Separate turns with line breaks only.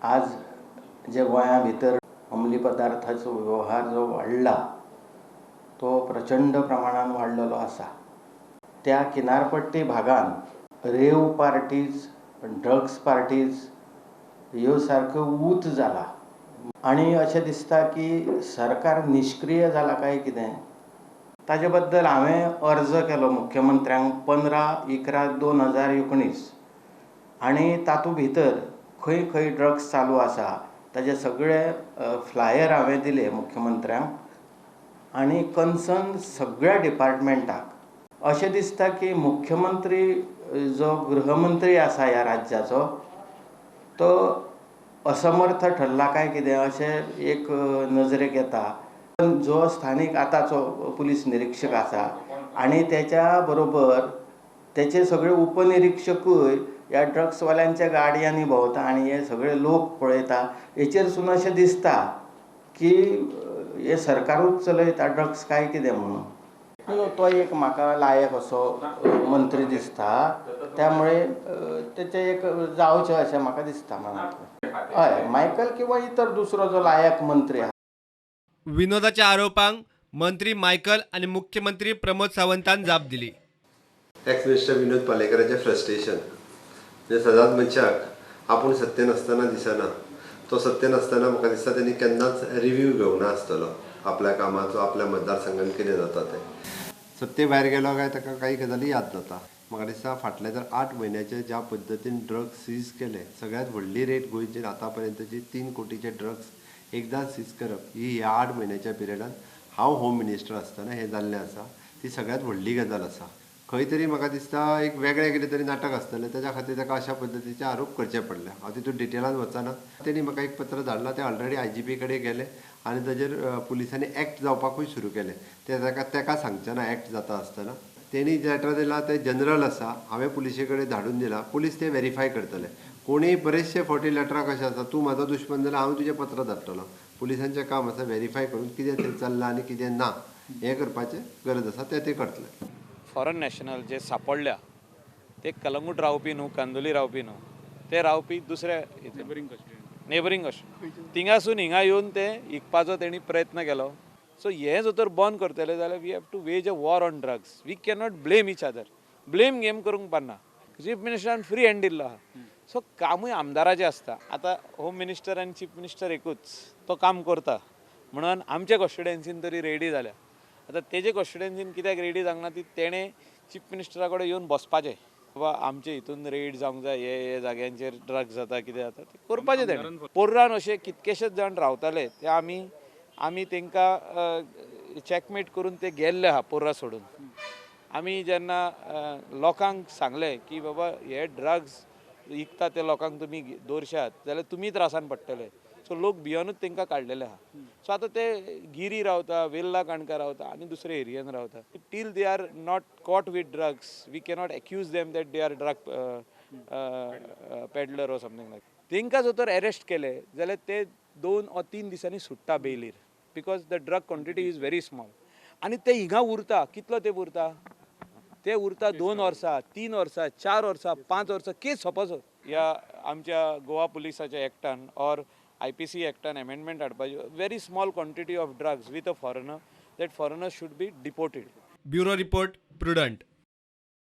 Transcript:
आज जे गोंया भितर अंमली पदार्थाचो वेव्हार जो वाडला तो प्रचंड प्रमाणान वाडलेलो आसा. त्या किनारपट्टी भागान रेव पार्टीज, ड्रग्स पार्टीज ह्यो सारक्यो ऊत जाला आनी अशें दिसता की सरकार निश्क्रीय जाला काय कितें. ताजे बद्दल हांवें अर्ज केलो मुख्यमंत्र्यांक 15/11/2019 आनी तातूंत भितर खंय खंय ड्रग्स चालू आसा ताजे सगळे फ्लायर हांवें दिले मुख्यमंत्र्यांक आनी कन्सर्न सगळ्या डिपार्टमेंटाक. अशें दिसता की मुख्यमंत्री जो गृहमंत्री आसा ह्या राज्याचो तो असमर्थ ठरला काय कितें अशें एक नजरेक येता. जो स्थानीक आतांचो पुलीस निरिक्षक आसा आनी तेच्या बरोबर तेचे सगळे उपनिरिक्षकूय ह्या ड्रग्सवाल्यांच्या गाडयांनी भोंवता आनी हे सगळे लोक पळयता. हेचेर सुद्दां अशें दिसता की हे सरकारूच चलयता ड्रग्स काय कितें म्हणून. तो एक म्हाका लायक असो मंत्री दिसता, त्यामुळे तेचें एक जावचें अशें म्हाका दिसता मनांतल्यान. हय, मायकल किंवा इतर दुसरो जो लायक मंत्री आसा.
विनोदाच्या आरोपांक मंत्री मायकल आनी मुख्यमंत्री प्रमोद सावंतान जाप दिली.
एक्स मिनिस्टर विनोद पालेकराचें फ्रस्ट्रेशन म्हणजे सदांच मनशाक आपूण सत्तेन आसतना दिसना, तो सत्तेन आसतना म्हाका दिसता तेणी केन्नाच रिव्यू घेवना आसतलो आपल्या कामाचो, आपल्या मतदारसंघान कितें जाता तें. सत्ते भायर गेलो काय ताका काही गजाली याद जाता. म्हाका दिसता फाटल्या जर 8 म्हयन्याचे ज्या पद्दतीन ड्रग्स सीज केले, सगळ्यांत व्हडली रेट गोंयचेर आतां पर्यंतची 3 कोटीचे ड्रग्स एकदां सीज करप ही ह्या 8 म्हयन्याच्या पिरियडान हांव होम मिनिस्टर आसतना हें जाल्लें आसा, ती सगळ्यांत व्हडली गजाल आसा. खंय तरी म्हाका दिसता एक वेगळें कितें तरी नाटक आसतलें, ताच्या खातीर ताका अशा पद्दतीचे आरोप करचे पडले. हांव तितून डिटेलान वचना. तेणी म्हाका एक पत्र धाडलां, तें ऑलरेडी IGP कडेन गेलें आनी ताजेर पुलिसांनी एक्ट जावपाकूय सुरू केलें. तें ताका सांगचें ना एक्ट जाता आसतना. तेणी लेटर दिलां तें जनरल आसा, हांवें पुलिसे कडेन धाडून दिलां, पुलीस तें वेरीफाय करतले. कोणीय बरेचशे फावटी लेटरां कशें आसा, तूं म्हाजो दुश्मन जाल्यार हांव तुजें पत्र धाडटलो. पुलिसांचें काम आसा वेरीफाय करून कितें थंय चल्लां आनी कितें ना हें करपाचें गरज आसा, तें ते करतले.
फॉरेन नॅशनल जे सापडल्या ते कलंगूट रावपी न्हू, कांदोली रावपी न्हू, ते रावपी दुसऱ्या नेबरींग कस्टडी थिंगासून हिंगा येवन ते इकपाचो तेणी प्रयत्न केलो. सो हें जर तर बंद करतले जाल्यार we have to wage a war on drugs. We cannot blame each other, blame game करूंक पारना. चीफ मिनिस्टरान फ्री हँड दिल्लो आहा, सो कामूय आमदाराचें आसता. आतां होम मिनिस्टर आनी चीफ मिनिस्टर एकूच, तो काम करता म्हणून आमच्या कॉन्स्टिट्युएन्सीन तरी रेडी जाल्या. आतां तेजे कॉन्स्टिट्युएन्सीन कित्याक रेडी जावंक ना ती तेणें चीफ मिनिस्टरा कडेन येवन बसपाचें, बाबा आमचे हितून रेड जावंक जाय, हे हे जाग्यांचेर ड्रग्स जाता कितें जाता तें करपाचें तेणें. पोर्रान अशे कितकेशेच जाण रावताले ते आमी आमी तांकां चॅकमेट करून ते गेल्ले आहा पोर्रा सोडून. आमी जेन्ना लोकांक सांगलें की बाबा हे ड्रग्स विकता ते लोकांक तुमी दवरशात जाल्यार तुमी त्रासान पडटले, सो लोक भियोनूच तांकां काडलेले आहा. सो आतां ते गिरी रावता, वेल्ला काणका रावता आनी दुसरे एरियन रावता. Till they are not caught with drugs we cannot accuse them that they are drug peddler or something like. तांकां जर तर एरेस्ट केले जाल्यार ते 2 or 3 दिसांनी सुट्टा बेलीर, because the drug quantity is very small. आनी ते हिंगा उरता, कितलो तेंप उरता, ते उरता 2 वर्सां, 3 वर्सां, 4 वर्सां, 5 वर्सां, केस सोंपसो. ह्या आमच्या गोवा पुलिसाच्या एक्टान ऑर IPC एक्टान एमेंडमेंट हाडपाची. Very small quantity of drugs with a foreigner, that foreigner should be deported.
Bureau report, Prudent.